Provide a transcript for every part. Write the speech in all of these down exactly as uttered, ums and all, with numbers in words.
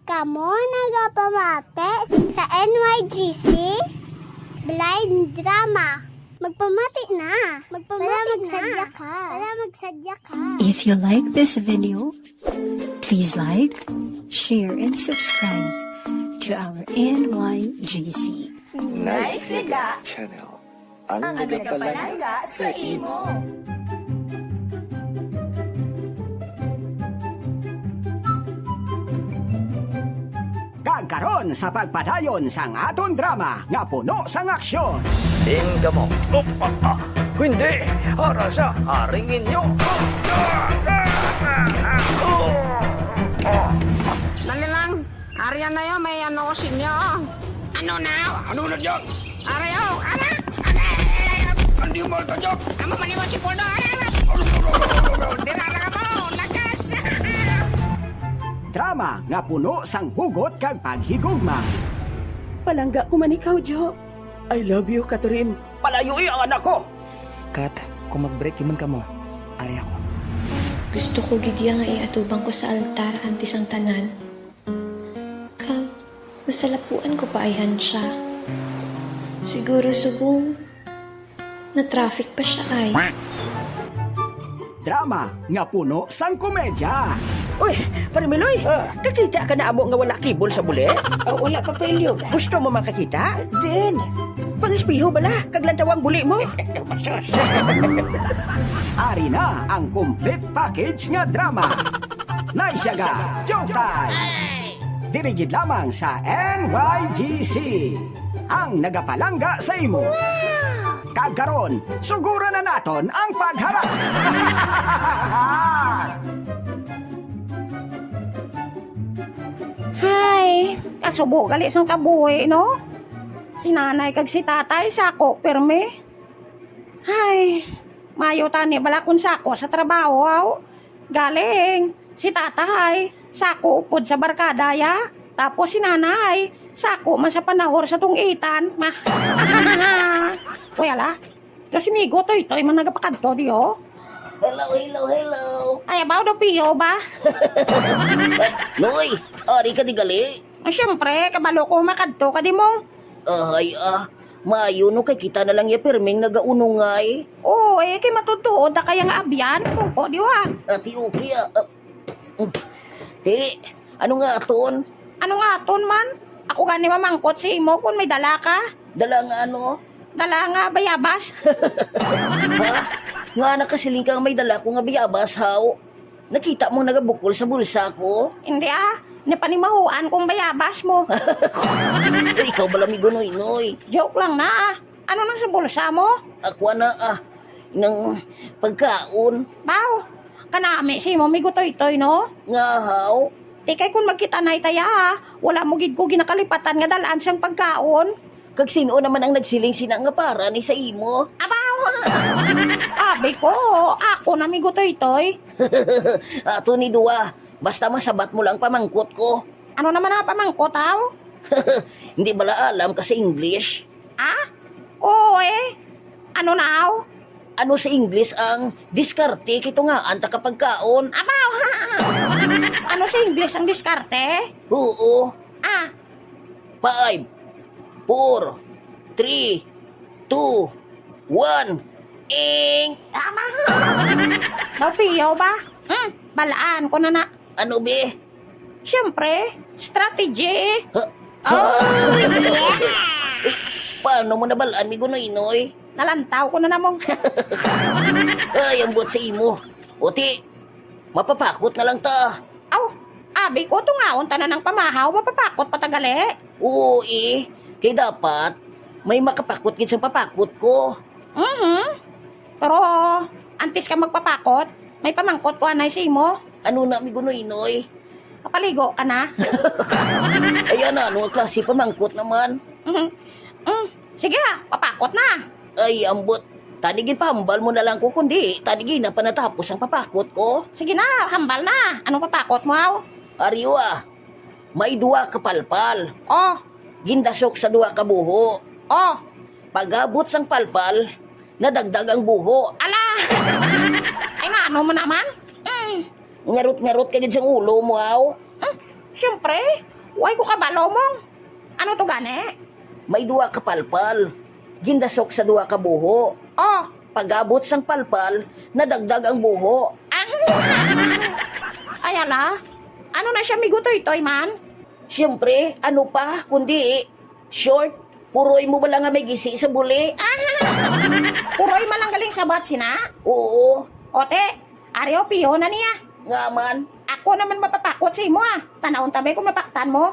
Kamo nagapamati sa N Y G C Blind Drama. Magpamati na. Magpamati Para na. Magsadya ka. Para magsadya ka. If you like this video, please like, share, and subscribe to our N Y G C. Nice Liga Channel. Ang nagapalangga sa imo. Kag karon sa pagpadayon sang aton drama nga puno sang aksyon. Tingga mo. Opa, ah, hindi! Ara sa haring inyo! Dali lang! Arian na yun, may ano ko sa inyo. Ano na? Ano na dyan? Aray, oh, ara! Aray! Hindi mo ito dyan! Amo man yung si Puldo, aray! Dira na ka mo, lakas! Drama nga puno sang hugot kag paghigugma. Palangga ko man ikaw, Jo. I love you, Catherine. Palayui ang anak ko! Kat, kung mag-break man kamo, ari ako. Gusto ko gid iya nga iatubang ko sa altar antes ang tanan. Kag masalapuan ko pa ayhan siya. Siguro subong na-traffic pa siya ay. Drama nga puno sang komedya. Uy, Pare Miloy, ah, kakita ka na amo nga wala kibol sa buli? Ah, wala pa, Pelyo. Gusto mo makakita? Din. Pangispiho bala, kag lantawang buli mo. Ari na ang complete package nga drama. Nice Liga, Showtime! Diri gid lamang sa N Y G C, ang nagapalangga sa imo. Kag karon, suguran na naton ang pagharap. Hay, kasubo gali sang kabuhi, no? Si nanay kag si tatay sako pirmi. Hay, mayo tani bala kon sako sa trabaho, aw. Galing, si tatay, sako upod sa barkada, ya. Tapos si nanay, sako man sa panahor sa tunggitan. Uy, ala. Do si Migo Toytoy man nagapakadto di, oh. Hello, hello, hello. Ay, abaw do piyo ba? Ay, Noy, ari ka di gali? Ah, syempre, kabalo ko makadto ka di mo. Ahay, ah. Maayo no kay kita na lang ya pirming nagaunongay. Oo, eh, kay matutuod ta kaya nga abyan, kung ko, di wa? Ati, okay, ah. Ah, mm. Ti, ano nga aton? Ano nga aton man? Ako gani mamangkot sa imo kung may dala ka. Dala nga ano? Dala nga bayabas. Ha? Nga nakasiling ka nga may dala ko nga bayabas, haw? Nakita mo nagabukol sa bulsa ko? Hindi, ah. Napanimahuan kong bayabas mo. Uy, ikaw bala, Migo Noynoy. Joke lang na, ah. Ano nang sa bulsa mo? Ako na, ah. Nang pagkaon. Baw, kanami si mo, Migo Toytoy, no? Nga, haw? Di kay kung magkita na itaya, ha? Wala mo gid ko ginakalipatan nga dalaan siyang pagkaon. Kag sin-o naman ang nagsiling sina nga para ni sa imo? Abaw! Abi ko, ako na, Migo Toytoy. Ato ni duwa, basta masabat mo lang pamangkot ko. Ano naman ang pamangkot, aw? Hindi bala alam ka sa English? Ah? Oo, eh. Ano na, aw? Ano sa English ang diskarte kay tungaan ta ka pagkaon? Abaw! Ano sa English ang diskarte? Oo. Ah. Five, four, three, two, one. Ing! Tama! Mapiyo ba? Hmm, balaan ko na na. Ano, be? Siyempre, strategy. Ha? Oh, yeah! Eh, paano mo nabalaan, Migo Noynoy? Nalantaw ko na namong. Ay, ambot sa imo. O ti, mapapakot na lang ta. Aw, abi ko, tungaon tanan ang pamahaw, mapapakot pa ta gali. Oo, eh. Kay dapat, may makapakot gid sa papakot ko. Mhm. Pero, antes ka magpapakot, may pamangkot ko anay sa imo. Ano na, Migo Noynoy? Kapaligo ka na? Ay, ano, ano nga klase pamangkot naman? Mhm. Mm, sige ha, papakot na. Ay, ambot. Tani ginpahambal mo na lang ko, kundi tani gina pa natapos ang papakot ko. Sige na, hambal na. Anong papakot mo, aw? Ariwa, may duwa ka palpal. Oh. Gindasok sa duwa ka buho. Oh. Pag-abot sang palpal, nadagdag ang buho. Ala! Ay, nga, ano mo naman? Mm. Ngarot-ngarot ka gid sang ulo mo, aw. Mm. Siyempre, way ko kabalo mo. Ano to gani? May duha ka palpal. Gindasok sa duha ka buho. Oh. Pag-abot sang palpal, nadagdag ang buho. Ah. Ay, ala. Ano na siya, migo Toytoy man? Siyempre, ano pa, kundi short, puroy mo ba lang nga may gisi sa buli? Ah. Puroy man lang galing sabat sina? Oo. Ote, ari o, piho na niya. Nga man? Ako naman mapapakot sa imo, ah. Tanawon ta bay kung mapaktan mo.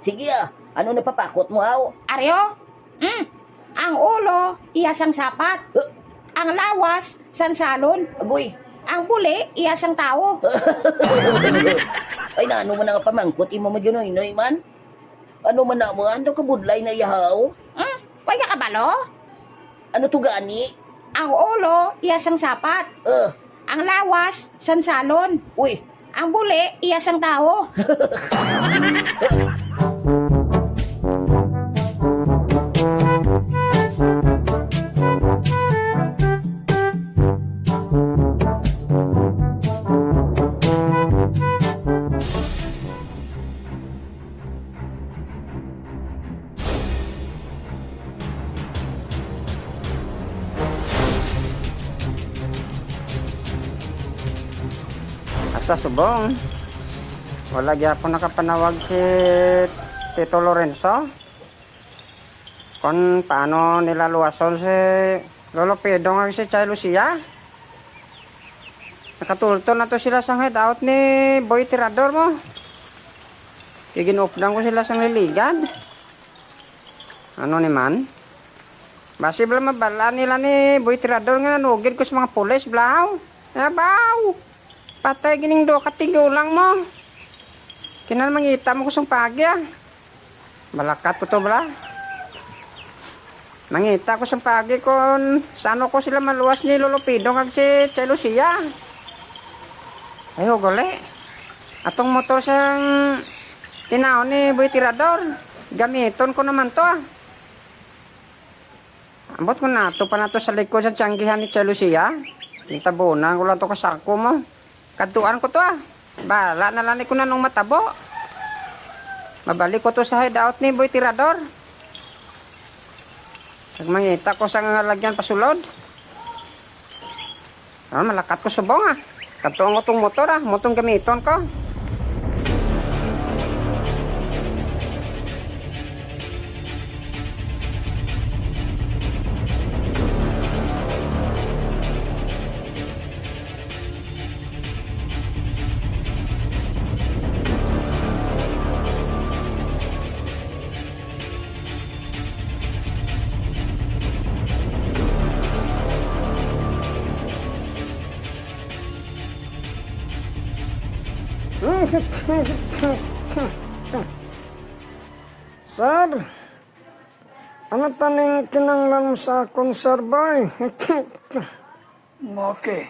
Sige, ah. Ano na papakot mo, aw? Ari o. Mm. Ang ulo, iya sang sapat. Huh? Ang lawas, sansalon. Agoy. Ang buli, iya sang tawo. Ay, nano man nga pamangkot imo, Maginoynoy man? Ano man na mo? Ano kabudlay na iyahaw? Hmm? Way ka kabalo? Ano to gani? Ang ulo, iya sang sapat. Eh. Ang lawas, sansalon. Uy. Ang buli, iya sang tawo. Hasta subong, wala gyapon nakapanawag si Tito Lorenzo kon paano nila luwason si Lolo Pedong kag si Chay Lucia. Nakatultol na to sila sang hideout ni Boy Tirador mo. Kay gin-updan ko sila sang liligad. Ano ni man? Basi bala mabal-an nila ni Boy Tirador nga nanugid ko sa mga pulis, blahaw. Abaw! Patay gining duha ka tigulang mo. Kinahanglan mangita mo ko sang paagi, ah. Malakat ko to, bala. Mangita ko sang paagi kon saan ko sila maluwas ni Lolo Pido kag si Chay Lucia. Ay, uguli. Atong motor sang tinaon ni Boy Tirador. Gamiton ko naman to, ah. Ambot ko nato pa nato sa likod sa tiyanggihan ni Chay Lucia. Gintabunan ko lang to ka sako mo. Kadtuan ko to, ah. Bala na lang ni kung anong matabo. Mabalik ko to sa hideout ni Boy Tirador. Kag mangita ko sa nga lagyan pasulod. Ah, malakat ko subong, ah. Kadtuan ko tong motor, ah. Mo tong gamiton ko. Sir, ano taning kinanglan mo sa akon, sir, bay? Maki,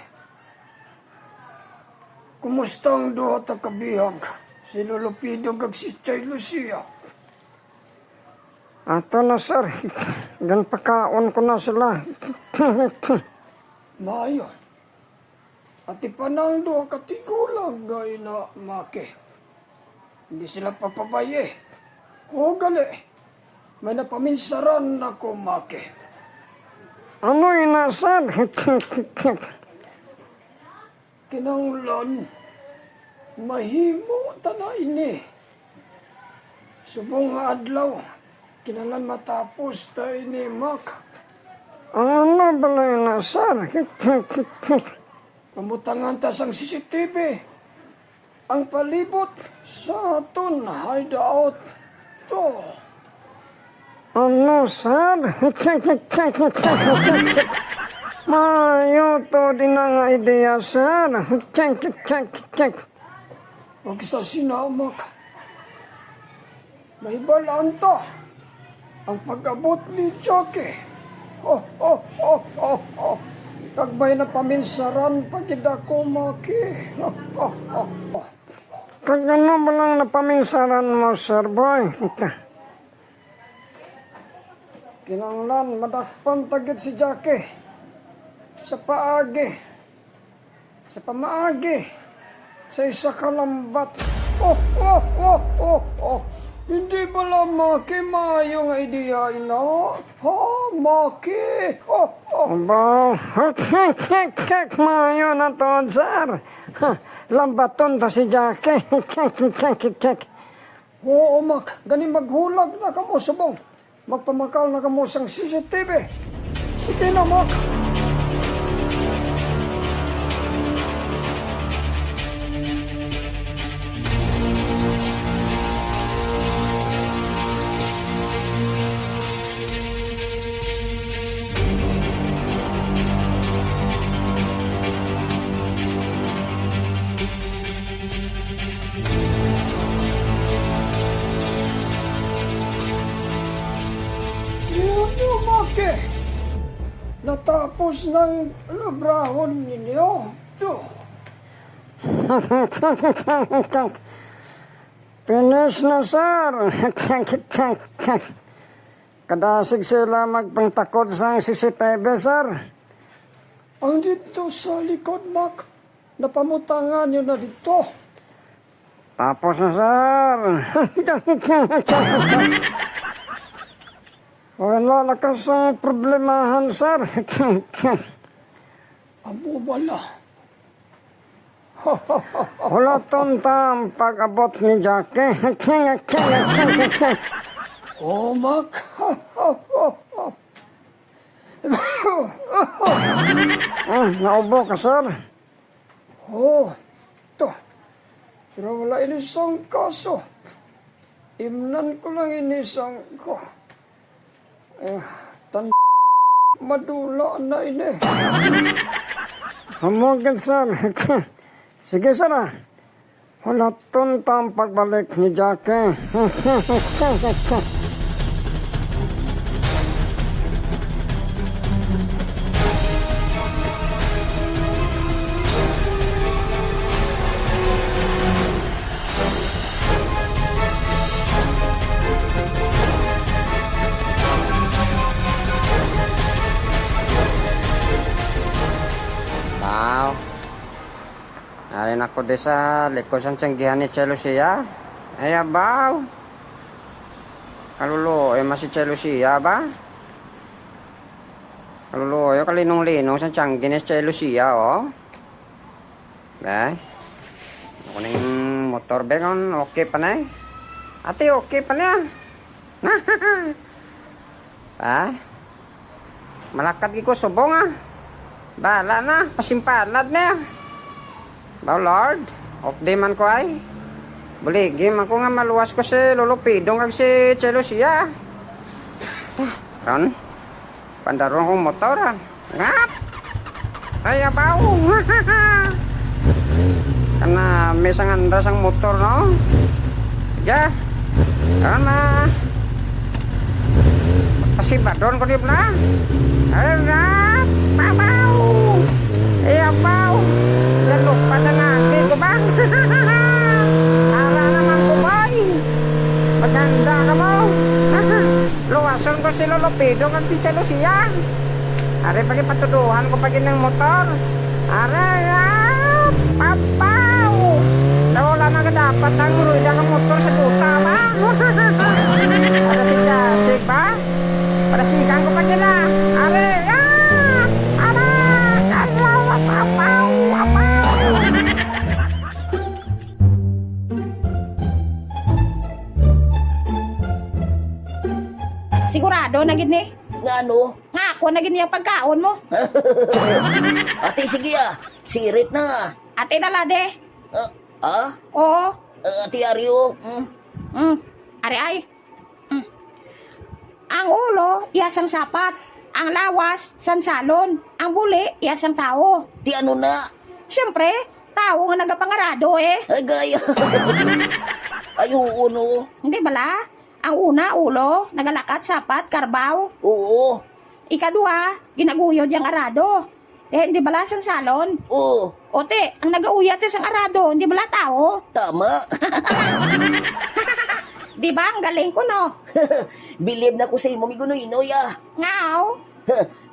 kumusta ang duha ta ka bihag, si Lolo Pido kag si Chay Lucia? Ato na, sir. Ginpakaon ko na sila. Maayo. Atipan ang duha ka tigulang nga ina, Maki. Hindi sila papabayi. O, gali. May napaminsaran ako, Maki. Ano ina, sir? Kinahanglan mahimo ta na ini. Subong nga adlaw, kinahanglan matapos ta ini, Mak. Ang ano bala ina, sir? Pamutangan ta sang C C T V ang palibot sa aton hideout to. Ano, sir? Maayo to din nga idea, sir. Huwag sa sinamak. Mahibalaan ta ang pag-abot ni Jackie. Oh, oh, oh, oh, oh. Kag may napaminsaran pa gid ako, Maki. Oh, oh, oh, oh. Kag ano ba lang napaminsaran mo, sir boy? Ita. Kinahanglan madakpan ta gid si Jackie sa paagi, sa pamaagi sa isa ka lambat. Oh, oh, Ala, Maki, maayo nga ideya ina. Ha, Maki? Oh, oh. Ba, hek, hek, hek, hek, maayo na to, sir. Ha, lambaton ta si Jackie. Hek, hek, hek, hek, hek. Oo, Mac. Gani maghulag na kamo subong magpamakal na kamo sang C C T V. Sige na, Mac. Tiyo, Maki, natapos nang lubrahon ninyo. To. Finish na, sir. Kadasig sila magpangtakod sang C C T V, sir. Ang didto sa likod, Mac, napamutangan niyo na didto. Tapos na, sir. Wala na ka sang problemahan, sir. Amo bala. Hulaton ta ang pag-abot ni Jackie. Oh, Mac. Ah, naubo ka, sir. Oh, to. Pero wala ini sang kaso. Imnan ko lang ini sang ko. Eh, tan-, madula na ini. Amo gid, sir. Sige, sir, ah. Hulaton ta ang pagbalik ni Jackie. Wow. Ari na ko di sa likod sang tiyanggihan ni Che Lucia. Ay, abaw. Kaluluoy man si Che Lucia ba? Kaluluoy, kalinong-linong sang tiyanggi ni Che Lucia, oh. Be? Ako ning motor, be, kon okay pa na eh. Ate, okay pa na. Ha? Malakat gid ko subong, ah. Bala na, pasimpalad na. Ba, Lord, updi man ko ay. Buligi man ko nga maluwas ko si Lolo Pidong kag si Che Lucia. Tah, ron. Pandaron kong motor, ah. Ngap! Ay, abaw! Kana, may sang andra sang motor, no? Sige. Kana. Pasibadon ko di pala. Ay, ngap! Abaw! Ay, abaw! Nalupa na nga, di ko ba? Ara naman ko, bay! Maganda ka mo! Luwason ko si Lolo Pido kag si Che Lucia. Ari pa gid, patuduhan ko pa gid ang motor. Aray, ah, papaw! Nawala na nga dapat ang rueda ng motor sa duta ba? Para si Jasig ba? Para si Jang ko pa gid, ah. Aray, ah! Aray! Aray, papaw! Papaw! Sigurado na gid ni. Nga ano? Nga ako na gid niya pagkaon mo. Ate, sige ah. Sirit na. Ate, dala de. Ah? Ah? Oo. Ah, Ate Ario. Mm. Mm. Ari ay. Mm. Ang ulo, iya sang sapat. Ang lawas, sansalon. Ang buli, iya sang tawo. Ti ano na? Siyempre, tawo nga nagapangarado eh. Ay, gaya. Ay, oo, no. Hindi bala? Ang una, ulo, nagalakat, sapat, karbaw. Oo. Ikadua, ginaguyod yang arado. Te, hindi bala sang salon? Oo. O, te, ang nagauyat sa sang arado, hindi bala tao? Tama. Di ba? Ang galing ko, no? Bilib na ko sa imo, Migo Noynoy, ah. Ngaw?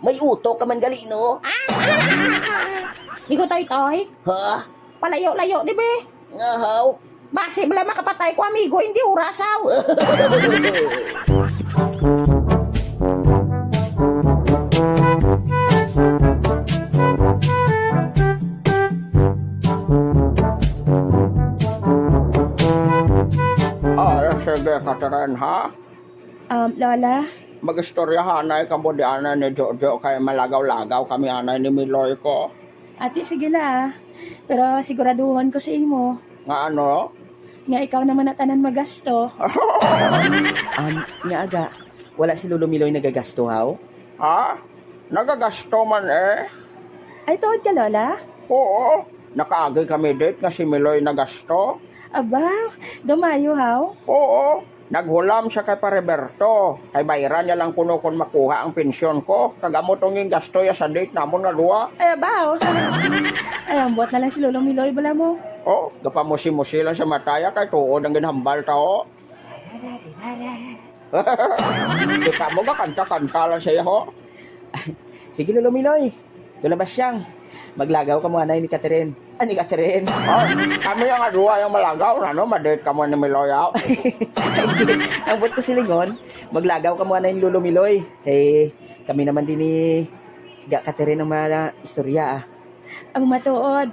May utok ka man gali, no? Ah! Migo Toy Toy? Ha? Palayo-layo, di ba? Nga, haw? Basi bala makapatay ko, amigo, hindi oras, aw. Ah, sige, Catherine, ha? Um, Lola? Mag-istoryahanay kamo di anay ni Jojo kay malagaw-lagaw kami anay ni Miloy ko. Ati, sige la, ah. Pero siguraduhon ko sa imo. Nga ano? Nga ikaw naman na tanan magasto. Um, nga aga, wala si Lolo Miloy nagagasto, haw? Ha? Nagagasto man eh. Ay, tuod ka, Lola? Oo. Nakaagi kami date nga si Miloy nagasto. Aba, gamayo, haw? Oo. Naghulam siya kay Pare Berto, kay bayran niya lang kuno kon makuha ang pensyon ko, kag amo tong gingasto ya sa date namon nga duha. Ay, abaw. Ay, ambot na lang si Lolo Miloy, bala mo. Oh, gapamusi-musi lang sa mataya kay tuod ang ginhambal ta, oh. Kita mo, gakanta-kanta lang siya, ho. Sige, Lolo Miloy. Lola Basyang, maglagaw kamo anay ni Catherine. Ah, ni Catherine. Oh, kami ang duha ang malagaw, ano? Madate kamo ni Miloy, ah. Ay, di. Ang buot ko silingon, maglagaw kamo anay ni Lolo Miloy. Kay kami naman din ni Ga Catherine ang mga istorya, ah. Ang matuod.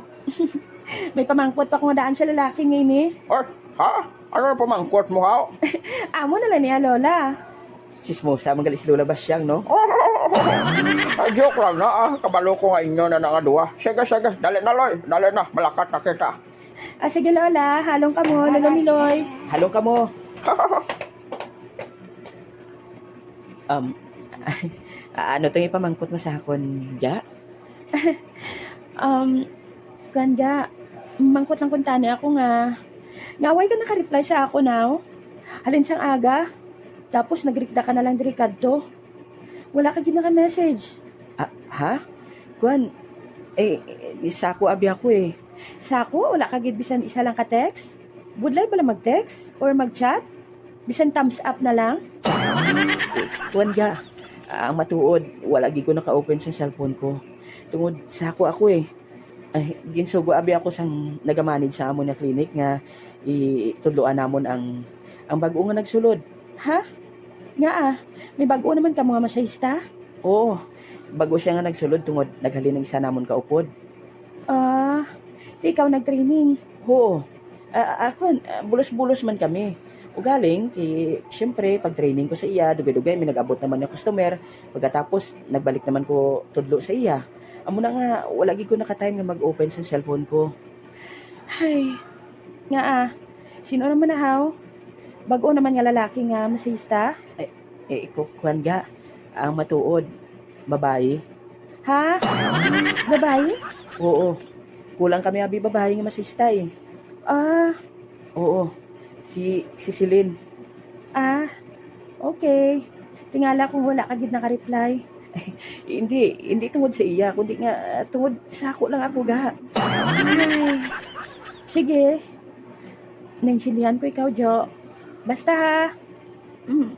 May pamangkot pa ko nga daan sa lalaki nga ini. Or, ha? Ano ang pamangkot mo, haw? Amo na lang niya, Lola. Sismosa man gali si Lola Basyang, no? Ah, joke lang na, ah. Kabalo ko nga inyo na na nga duha. Sige, sige. Dali na, Loy. Dali na. Malakat na kita. Ah, sige, Lola. Halong kamo, Lolo Miloy. Halong kamo. Um, ano tong ipamangkot mo sa akon, Ga? Um, kuwan, Ga, mangkot lang kuntani ako nga, nga way ka naka-reply sa akon, aw? Halin sang aga, tapos nagrikda ka na lang diri kadto. Wala ka gid naka-message. Ah, ha? Kuwan, eh, eh, sa ako abi ako eh. Sa ako, wala ka gid bisan isa lang ka text? Budlay bala mag-text or mag-chat? Bisan thumbs up na lang? Kuwan, Ga, ang matuod, wala gid ko naka-open sa cellphone ko. Tungod sa ako ako eh. Ay, ginsugo abi ako sang nagamanage sa amon nga clinic nga itudloan namon ang, ang bag-o nga nagsulod. Ha? Ngaa, may bag-o naman kamo nga masahista? Oo, bag-o siya nga nagsulod tungod naghalin ang isa namon ka upod. Ah, di ikaw nag-training? Oo. Ah, ah, kuwan, ah, bulos-bulos man kami. Ugaling, kay, siyempre, pag-training ko sa iya, dugay-dugay, may nag-abot naman nga customer. Pagkatapos, nagbalik naman ko tudlo sa iya. Amo na nga, wala gid ko naka-time nga mag-open sa cellphone ko. Hay, ngaa, sino naman na, haw? Bag-o naman nga lalaki nga masista? Eh, eh, ku-, kuwan, Ga, ang matuod, babayi. Ha? Babayi? Oo. Kulang kami abi babayi nga masista eh. Ah. Oo. Si, si Celine. Ah, okay. Tingala kung wala ka gid naka-reply. Hindi, hindi tungod sa iya, kundi nga, ah, tungod sa ako lang ako, Ga. Ay. Sige. Naintindihan ko ikaw, Jo. Basta, ha? Mm.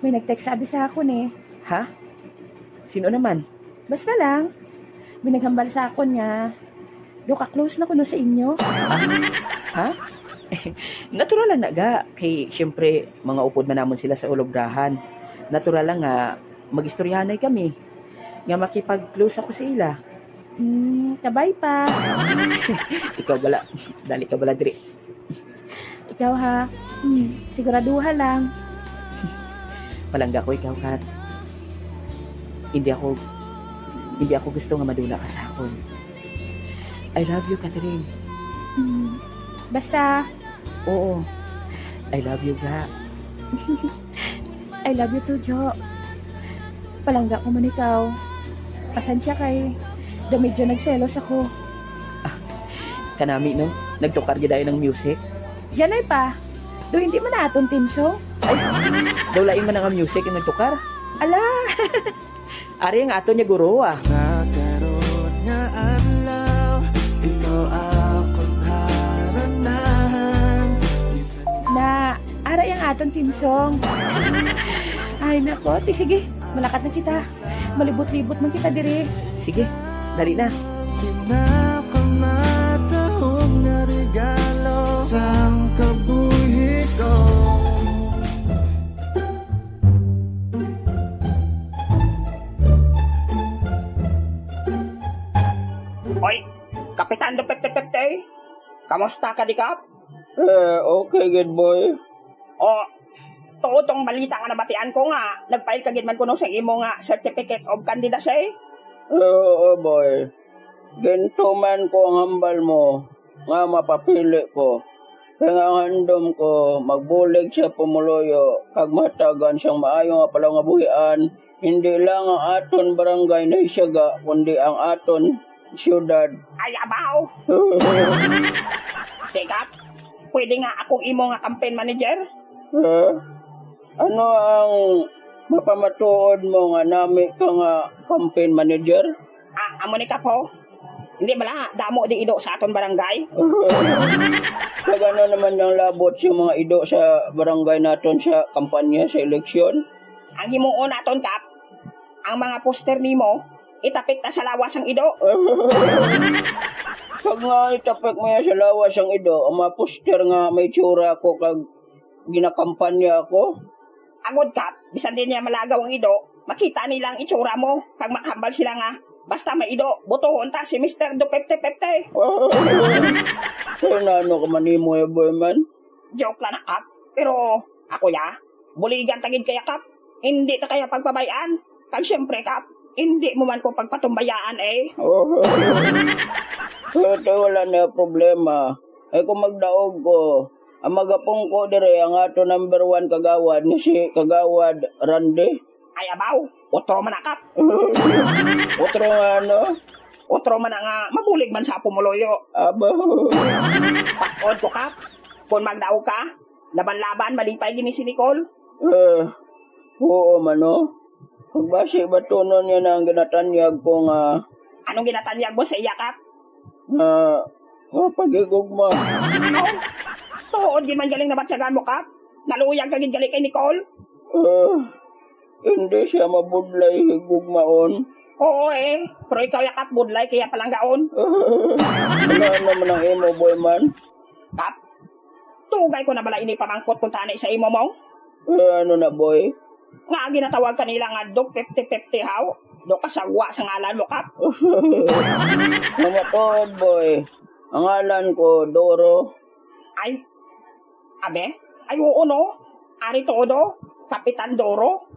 May nag-text abi sa akon, eh. Ha? Sino naman? Basta lang. May naghambal sa akon nga, daw ka-close na kuno sa inyo. Ha? Natural lang na, Ga. Kay, siyempre, mga upod man namon sila sa ulubrahan. Natural lang nga mag-istoryahanay kami. Nga makipag-close ako sa ila. Hmm, kabay pa. Ikaw bala, dali ka bala diri. Ikaw ha, hmm, siguraduha lang. Palangga ko ikaw, Kat. Hindi ako, hindi ako gusto nga madula ka sa akon. I love you, Catherine. Hmm, basta. Oo. I love you, Ga. I love you too, Jo. Palangga ko man ikaw. Pasensya kay daw medyo nagselos ako. Ah, kanami, no? Nagtukar gid dayon ang music. Yan ay pa. Do hindi man aton theme song. Ay, daw lain man ang music yung nagtukar. Ala! Ari ang aton niya guro, ah. Sa karon nga adlaw, ikaw akong haranahan. Na, ara yang aton theme song. Ay, nako. Ti, sige, malakat na kita. Malibot-libot man kita diri. Sige, dali na. Pinakamataong nga regalo. Kamusta ka, di, Kap? Eh, okay gid, boy. O, tuod tong balita nga nabatian ko nga nag-file ka gid man kuno sa imo nga certificate of candidacy? Eh, oo, boy. Gintuman ko ang hambal mo nga mapapili ko. Kay nga ang handom ko, magbulig sa pumuluyo, kag mahatagan sang maayo nga palangabuhian, hindi lang ang aton barangay nahisyaga, kundi ang aton siyudad. Ay, abaw! Teka, pwede nga akong imo nga campaign manager? Ha? Ano ang mapamatuod mo nga nami ka nga campaign manager? Ah, amo ni, Kap, ho. Hindi bala, damo di ido sa aton barangay? Kag ano naman ang labot sa mga ido sa barangay naton sa kampanya sa eleksyon? Ang himuon naton, Kap, ang mga poster nimo, itapik ta sa lawas sang ido. Kag nga itapik mo yan sa lawas sang ido, ang mga poster nga may tsura ko kag ginakampanya ako? Agod, Kap, bisan din niya malagaw ang ido, makita nila ang itsura mo, kag makahambal sila nga, basta may ido, botohon ta si Mister Do fifty fifty. Kaya na ano ka manimo ya, boy man? Joke lang na, Kap. Pero ako ya, buligan ta gid kaya, Kap. Hindi ta kaya pagpabayaan. Kag siyempre, Kap, hindi mo man ko pagpatumbayaan, eh. Pero wala na problema. Ay, kung magdaog ko, ang magapungko dire ang ato number one kagawad nga si Kagawad Randy. Ay, abaw, otro man na, Kap. Otro nga ano? Otro man na nga mabulig man sa pumuluyo. Abaw. Pakod ko, Kap. Kung magdaog ka, laban-laban, malipay gini si Nicole. Eh, oo man, no? Pagbasi ba tunon niya na ang ginatanyag ko nga Anong ginatanyag mo sa iya, Kap? Nga, nga paghigugma. Ano? Tuod gid man galing nabatyagan mo, Kap? Naluyag ka gid gali kay Nicole? Ah, hindi siya mabudlay higugmaon. Oo, eh. Pero ikaw ya, Kap, budlay kaya palanggaon. Ano naman ang imo, boy man? Kap, tugay ko na bala ini pamangkot kung tani sa imo, Mong? Eh, ano na, boy? Nga ginatawag kanila nga Dok fifty fifty, haw? Do kasagwa sa ngalan mo, Kap. Mga tuod, boy. Ang ngalan ko, Doro. Ay, abe? Ay, oo, no? Ari todo, Kapitan Doro.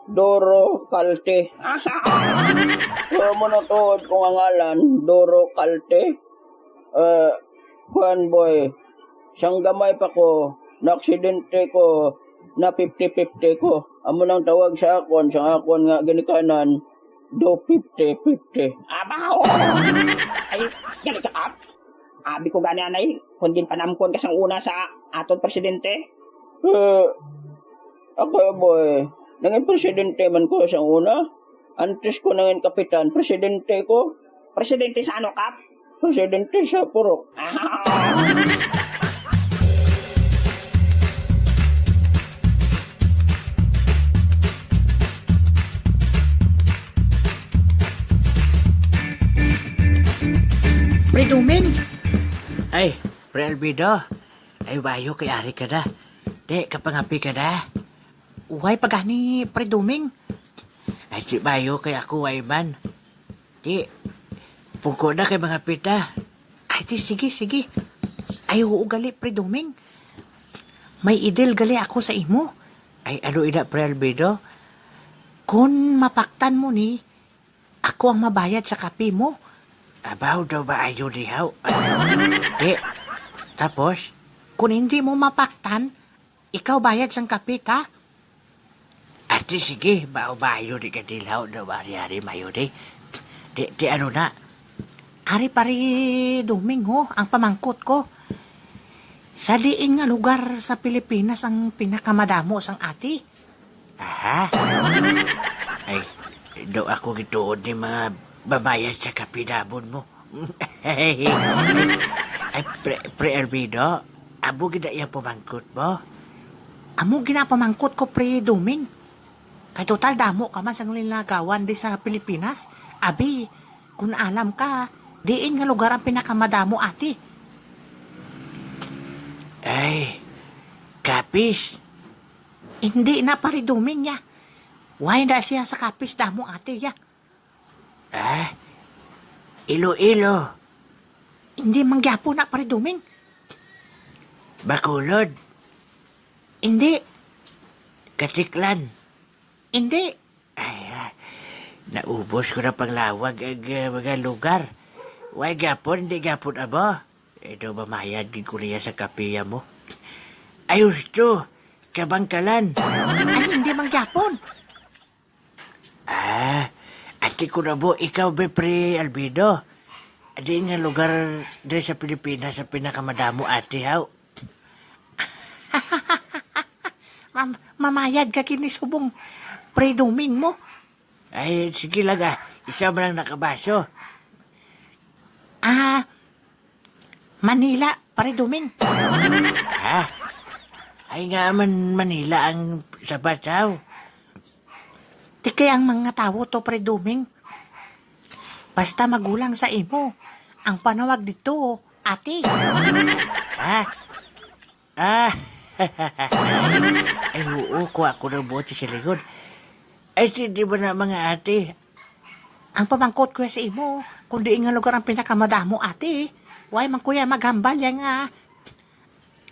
Doro Kalte. Pero mo na tuod kung ang ngalan, Doro Kalte. Eh, kuan, boy, sang gamay pa ko, naaksidente ko, na fifty fifty ko. Amo nang tawag sa akon, sa akon nga ginikanan, do fifty fifty. Abaw! Ay, gali ka, Kap. Abi ko gani, anay, kung ginpanamkon ka sang una sa aton presidente. Eh, ako, boy, nangin presidente man ko sang una. Antes ko nangin kapitan, presidente ko. Presidente sa ano, Kap? Presidente sa purok. Ah. Pre Doming! Ay, Pre Albedo. Ay, bayo kay ari ka na. Di, kapangapi ka na. Way pa gani, Pre Doming. Ay, di bayo kay ako, way man. Di, pungko na kay mga pita. Ay, di, sige, sige. Ay, oo, gali, Pre Doming. May idil gali ako sa imo. Ay, ano ina, Pre Albedo? Kon mapaktan mo ni, ako ang mabayad sa kape mo. Abaw daw ba ayo dihaw? Di, tapos, kung hindi mo mapaktan, ikaw bayad sang kape, ta? Ati, sige, baw-bayo di ka dilaw daw, ari-ari mayo di. Di, di ano na. Ari, Pare Doming, ho, ang pamangkot ko. Sa diin nga lugar sa Pilipinas ang pinakamadamo sang ati? Aha. Ay, do ako gituod ni mga babayad sa kapidabon mo. Ay, pre, Pre Albedo, amo gid na iyang pamangkot mo? Amo ginapamangkot ko, Pre Doming. Kay total damo ka man sang linagawan di sa Pilipinas. Abi, kung alam ka, diin nga lugar ang pinakamadamo ati? Ay, Capiz. Hindi na, Pare Doming, ya. Why na siya sa Capiz damo ati, ya? Ah, Iloilo. Hindi man gyapon na, Pare Doming. Bacolod? Hindi. Caticlan? Hindi. Ay, ah, naubos ko na panglawag ang, ah, mga lugar. Way gapon, hindi gapon amo. Ito, mamayad gid ko niya sa kapiya mo. Ay, husto. Kabangkalan. Ay, hindi man gyapon. Ah, ati ko na mo, ikaw ba, Pre Albedo? Di nga lugar diri sa Pilipinas ang pinakamadamo, ati, haw? Mam-, mamayad ka kini subong pre-doming mo. Ay, sige lang, ah. Isa man lang nakabaso. Ah, Manila, pare Doming. Ha? Ay nga man Manila ang sabat, haw? Tikay ang mga tawo to, pare Doming. Basta magulang sa imo, ang panawag dito, ate. Ha? Ah. Ay, oo, kuha ko ng bote sa likod. Ay, hindi ba na, mga ate? Ang pamangkot ko sa imo, kung diin nga lugar ang pinakamadamo, ate. Why man kuya maghambal yan nga,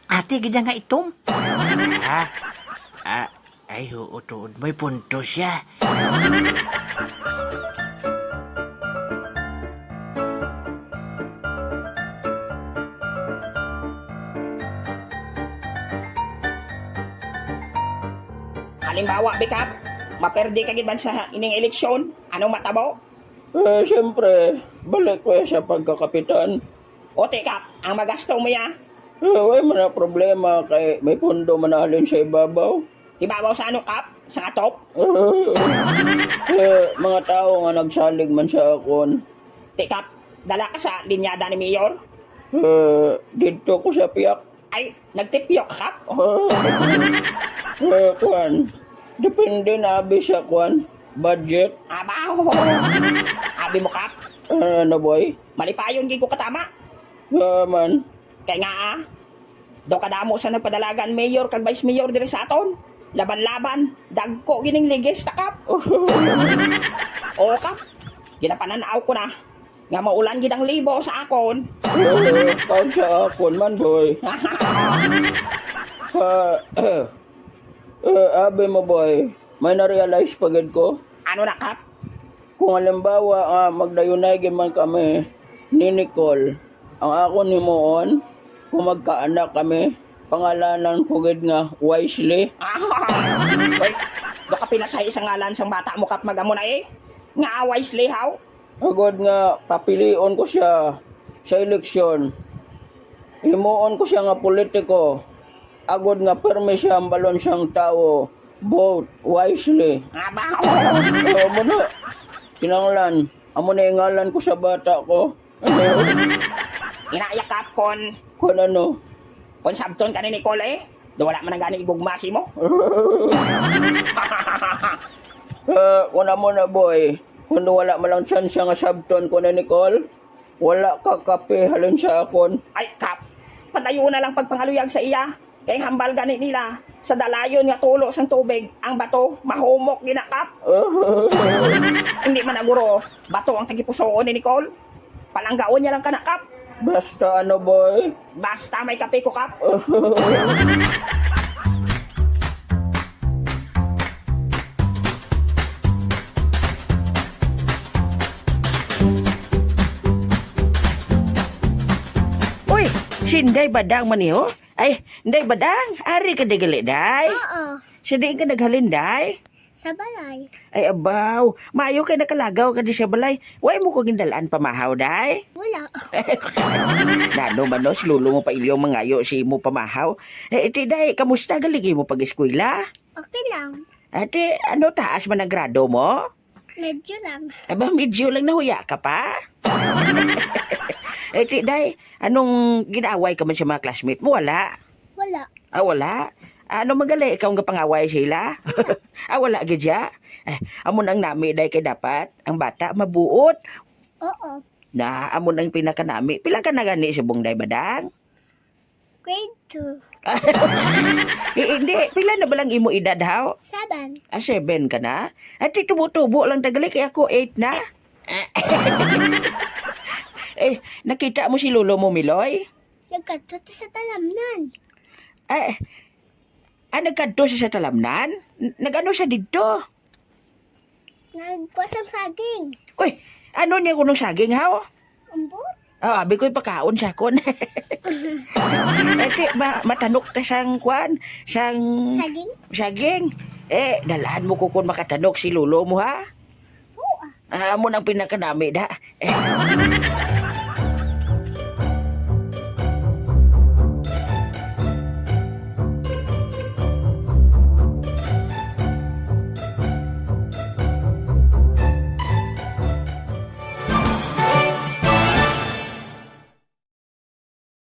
ate, gid yan nga itom? Ha? Ah, ay, oo, tuod. May punto siya. Halimbawa, Bikap, maperde ka gid man sa ining eleksyon, anong matabo? Eh, siyempre, balik ko sa pagkakapitan. O, Tikap, ang magasto mo ya? Eh, way man na problema kay may pundo man na halin sa ibabaw. Ibabaw sa ano, Kap? Sa atop? Eh, mga tao nga nagsalig man sa akon. Tikap, dala ka sa linyada ni Mayor? Eh, didto ko sa piyak. Ay, nagtipyok ka, Kap? Eh, kuwan. Depende na abi sa kuwan. Budget. Abaw! Abi mo, Kap? Ano, boy? Malipayon gid ko katama. Nga man. Kay nga, ah, daw kadamo sa nagpadalagan mayor kag vice mayor diri sa aton. Laban-laban, dagko gining ligis ta, Kap. Oo, Kap. Ginapanan-aw ko na nga maulan gid ang libo sa akon. Eh, kag sa akon man, boy. Ah, eh, abi mo, boy, may na-realize pa gid ko. Ano na, Kap? Kung halimbawa, ah, magdayunay gid man kami ni Nicole, ang akon himuon, kung magkaanak kami, pangalanan ko gid nga Wisely. Ay, baka pinasay sa ngalan sang bata mo, Kap, mag-amo na eh. Nga Wisely, haw? Agod nga papilion ko sia sa eleksyon. Himuon ko sia nga politiko. Agod nga pirmi sia ang balon sang tawo. Vote wisely. Aba! Oh, amo na. Kinahanglan, amo na ingalan ko sa bata ko. Inaya, Kap, kon Kon ano? Kon sabton ka ni Nicole, eh, do wala man ang gani igugma sa imo. Eh, kon amo na, boy, kon wala man lang tsansa nga sabton ko ni Nicole, wala ka kape halin sa akon. Ay, Kap, padayon na lang pagpangaluyag sa iya. Kay hambal gani nila, sa dalayon nga tulo sang tubig, ang bato mahumok gina, Kap. Hindi man na guro, bato ang tagipusoon ni Nicole. Palanggaon niya lang kana, Kap. Basta ano, boy? Basta may kape ko, Kap. Uy, si Inday Badang man ni, oh. Ay, Inday Badang, ari ka di gali, day? Oo. Sa diin ka naghalin, day? Sa balay. Ay, abaw. Maayo kay nakalagaw ka di sa balay. Wa mo ko gindal-an pamahaw, day? Wala. Nano man, no, si lolo mo pa ilyong mangayo si imo pamahaw. Eh, iti, day, kamusta gali mo pag-eskwela? Okay lang. Ate, ano, taas man ang grado mo? Medyo lang. Aba, medyo lang, nahuya ka pa? Iti, day, anong ginaaway ka man sa mga classmate mo? Wala? Wala. Ah, wala? Ano man gali ikaw nga pangaway sila? Ah, wala gid siya? Eh, amo nang nami, day, kay dapat ang bata mabuot. Oo. Na, amo nang pinakanami. Pila ka na gani subong, day, Badang? Grade two. Eh, hindi. Pila na ba lang imo edad, haw? Seven. Ah, seven ka na? Ati, tubo-tubo lang ta gali, kay ako eight na. Eh, nakita mo si lolo mo, Miloy? Nagkadto sa talamnan. Eh, ah, nagkadto siya sa talamnan? N- nag-ano siya didto? Nagkuha sang saging. Uy, ano niya kunong saging, haw? Ambo? Ah, abi ko'y pakaon siya kon. Ati, ma matanok ta sang kwan, sang Saging? Saging. Eh, dalaan mo ko kon makatanok si lolo mo, ha? Oo, ah. Ah, amo nang pinakanami, da. Eh.